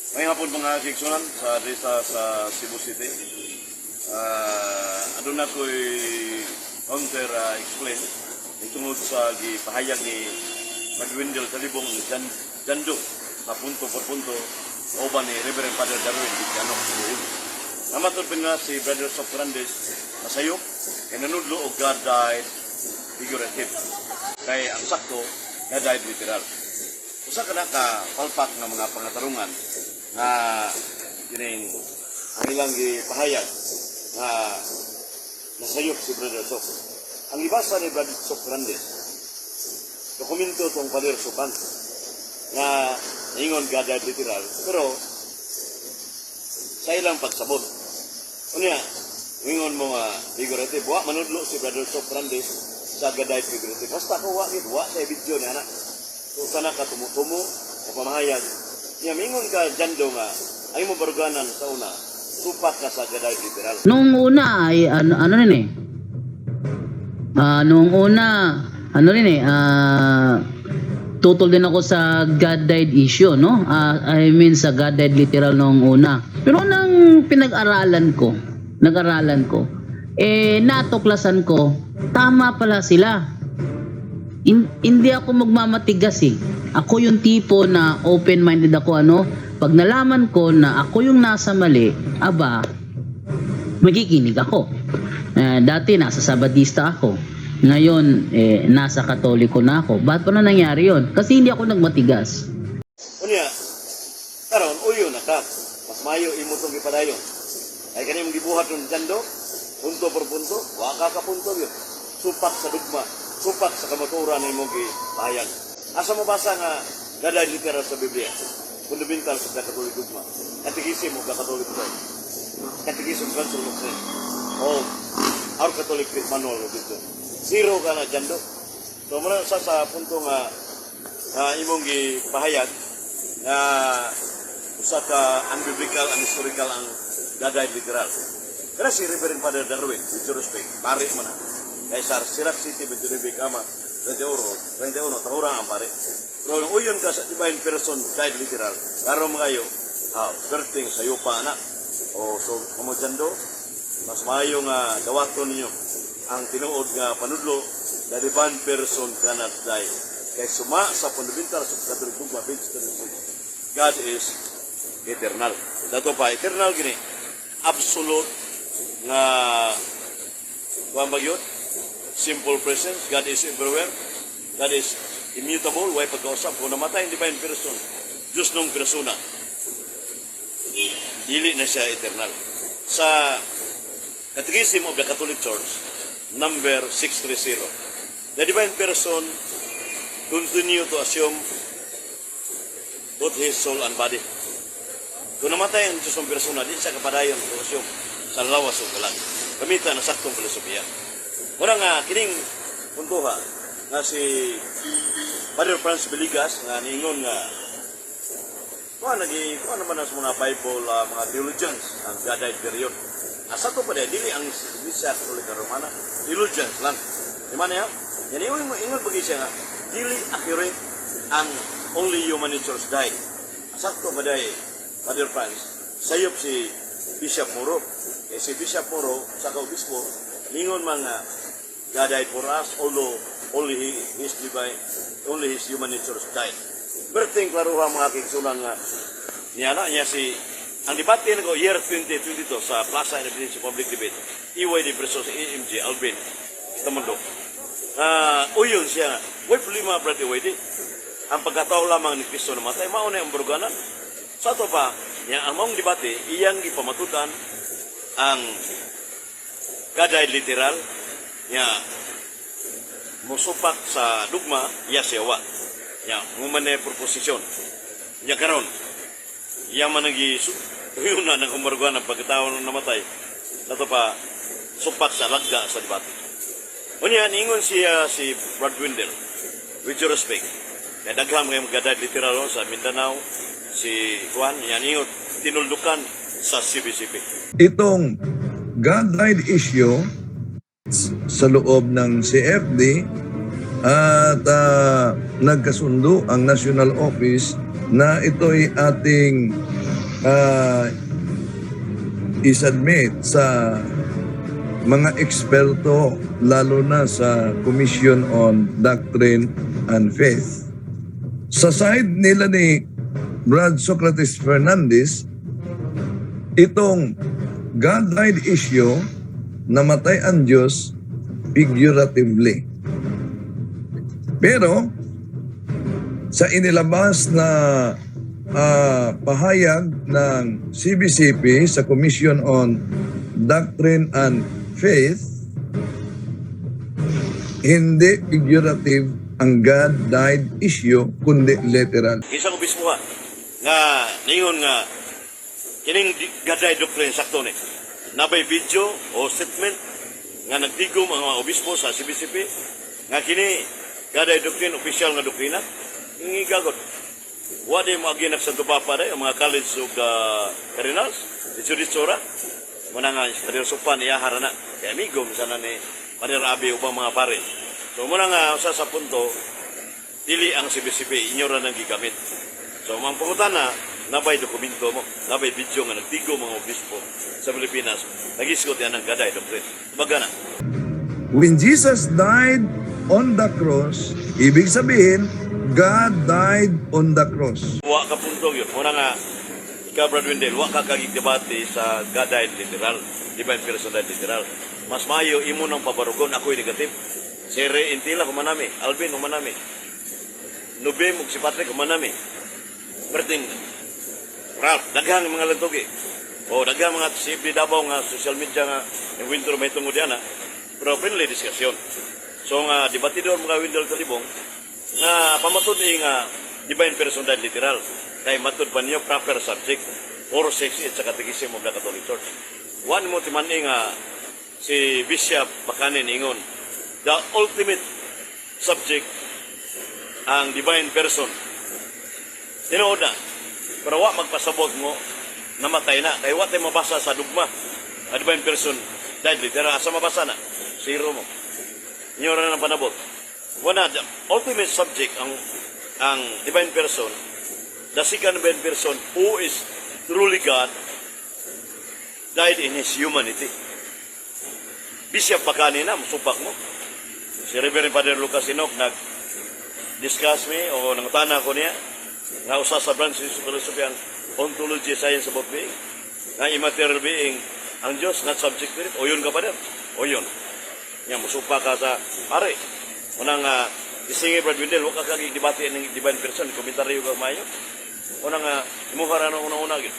Maayong hapon, mga kaigsuonan sa diri sa Cebu City. Aduna ko'y counter explain tungod sa gipahayag ni Brad Wendell Talibong Jando sa punto por punto uban ni Reverend Father Darwin Viciano. Namatod pa nga si Brother Sof Fernandez nasayop kay nanudlo og God died figurative. Kay ang sakto, God died literal. Usa ka na ka palpak nga mga pangatarungan nga kining ang ilang gipahayag nga nasayop si Brother Sof. Ang ibasa ni Brother Sof Fernandez, dokumento tong Father Sopan nga ingon God died literal, pero sa ilang pagsabot. Unya, ingon mo nga figurative, wa manudlo si Brother Sof Fernandez sa God died figurative. Basta ko wa gid, wa sa video niya na. So sana ka tumutumo o pamahayag. Nya mingon ka jando nga ay mo baruganan sa una, supak ka sa God died literal. Noong una ay ano, ano rin eh. Noong una, ano rin eh, tutol din ako sa God died issue, no? I mean, sa God died literal noong una. Pero nang pinag-aralan ko, nag-aralan ko, eh natuklasan ko, tama pala sila. Hindi ako magmamatigas eh. Ako yung tipo na open-minded ako, ano. Pag nalaman ko na ako yung nasa mali, aba, makikinig ako. Dati nasa Sabadista ako. Ngayon, eh, nasa Katoliko na ako. Ba't pa na nangyari yon? Kasi hindi ako nagmatigas. Unya, karon uyo na ka. Mas mayo imo tong gipadayon. Ay kani mong gibuhat ng jando, punto por punto, wa ka ka punto yun. Supak sa dugma, supak sa kamatuoran imong gipahayag. Asa mo basa nga God died literal sa Biblia? Fundamental sa Catholic dogma. Catechism of the Catholic Church. Catechism Council of Saints. O Our Catholic Faith Manual of Religion. Zero ka na jando. So muna sa punto nga imong gipahayag nga usa ka unbiblical and historical ang God died literal. Pero si Reverend Father Darwin, with due respect, pare mo na. Kay sa Sirac City, Bentunubi, Kama, 31, 31, tahura ang pare. Pero kung uyon ka sa divine person died literal, karon mo kayo, perting sa yupa na. O so, kamo jando, mas maayo nga dawaton ninyo ang tinuod nga panudlo, the divine person cannot die. Kay suma sa fundamental sa Catholic dogma, page 36, God is eternal. Dato pa, eternal gini, absolute nga kuan ba yun? Simple presence, God is everywhere. God is immutable, way pagkausap. Kung namatay ang divine person, Diyos nung persona, dili na siya eternal. Sa Catechism of the Catholic Church, number 630, the divine person continue to assume both his soul and body. Kung namatay ang Diyos ng persona, di siya kapadayon to assume sa lawas o kalag. Gamita na saktong filosofiya. Muna nga, kining puntuha nga si Father Franz Villegas nga niingon nga kuha nagi kuha naman na sa mga Bible, mga theologians ang God died period. Asa to pa dili ang Iglesia Katolika Romana, theologians lang. Di man ya? Yan ingon ingon bagi siya nga dili accurate ang only human natures died. Sakto ba day, Father Franz, sayop si Bishop Muro. Eh, si Bishop Muro, sa kaobispo, ningon mga God died for us, although only he, his divine, only his human natures died. Berting klaruha, mga kaigsuonan, nga niya na niya si ang debate nako year 2022 sa Plaza Independencia Public Debate, EYD versus AMG Alvin Tamando. Uyon siya, way problema, Brad EYD. Ang pagkatao lamang ni Kristo namatay, mao na ang baruganan. Sa ato pa, niya ang maong debate, iyang gipamatudan ang God died literal, niya musupak sa dugma, iya siya wa. Niya, ngumane proposisyon. Niya karon, iya man nagi yun na ng kumbarugan ang pagkatao nung namatay. Nato pa, supak sa lagda sa debate. Unya, ningon siya si Brad Wendell, with due respect, kaya daghang mga God died literal no, sa Mindanao, si Juan, yan ingon, tinuldukan sa CBCP. Itong God died issue sa loob ng CFD at nagkasundo ang national office na ito'y ating isubmit sa mga eksperto, lalo na sa Commission on Doctrine and Faith. Sa side nila ni Brad Socrates Fernandez, itong God died issue, namatay ang Diyos figuratively. Pero sa inilabas na pahayag ng CBCP sa Commission on Doctrine and Faith, hindi figurative ang God died issue, kundi literal. Isang obispo ha, nga ningon nga kining God died doctrine sakto ni. Nabay video o statement nga nagtigom ang mga obispo sa CBCP nga kini God died doctrine official nga doktrina. Ingigagod. Wa di mo aginak sa Papa day ang mga College of the Cardinals. Ditso ra. Muna nga Padre Supan iyahara na. Kay amigo sana ni Padre Abe ubang mga pare. So muna nga sa punto dili ang CBCP inyo ra nang gigamit. So ang pangutana, nabay dokumento mo, nabay video nga nagtigo mga obispo sa Pilipinas, nagisgot yan ang God died doctrine. Baga na. When Jesus died on the cross, ibig sabihin, God died on the cross. Wa ka punto yun. Muna nga, ikaw, Brad Wendell, wa ka kagig-debate sa God died literal, divine person died literal. Mas mayo imo nang pabarugon, ako'y negative. Si Ray Intila, humanami. Alvin, humanami. Nubim, ug si Patrick, humanami. Berting, Ralph, daghang mga lantugi. O, daghang mga CFD Davao nga social media nga yung winter may tungod yan, ha. Pero friendly discussion. So nga, debatidor mga Wendell Talibong, nga pamatud nga divine person died literal. Kay matud pa niyo proper subject. 468 sa Catechism of the Catholic Church. One mo timan nga si Bishop Bakanin ingon, the ultimate subject ang divine person. Tinuod na. Pero wa magpasabot mo namatay na. Kay wa tay mabasa sa dugma. A divine person died literal. Asa mabasa na? Zero mo. Inyo ra ng panabot. Wala, the ultimate subject ang divine person, the second divine person who is truly God, died in his humanity. Bishop pa kanina, musupak mo. Si Reverend Father Lucas Enoch nag-discuss me o nangutana ko niya nga usa sa branches of philosophy ang ontology, science about being. Nga immaterial being ang Diyos, not subject to it. O yun ka pa din. O yun. Nga, musupa ka sa pare. Unang isingi Brad Wendell, wa ka kagig debate ng divine person, komentaryo ka mayo. Unang imuha ra na una-una gyud.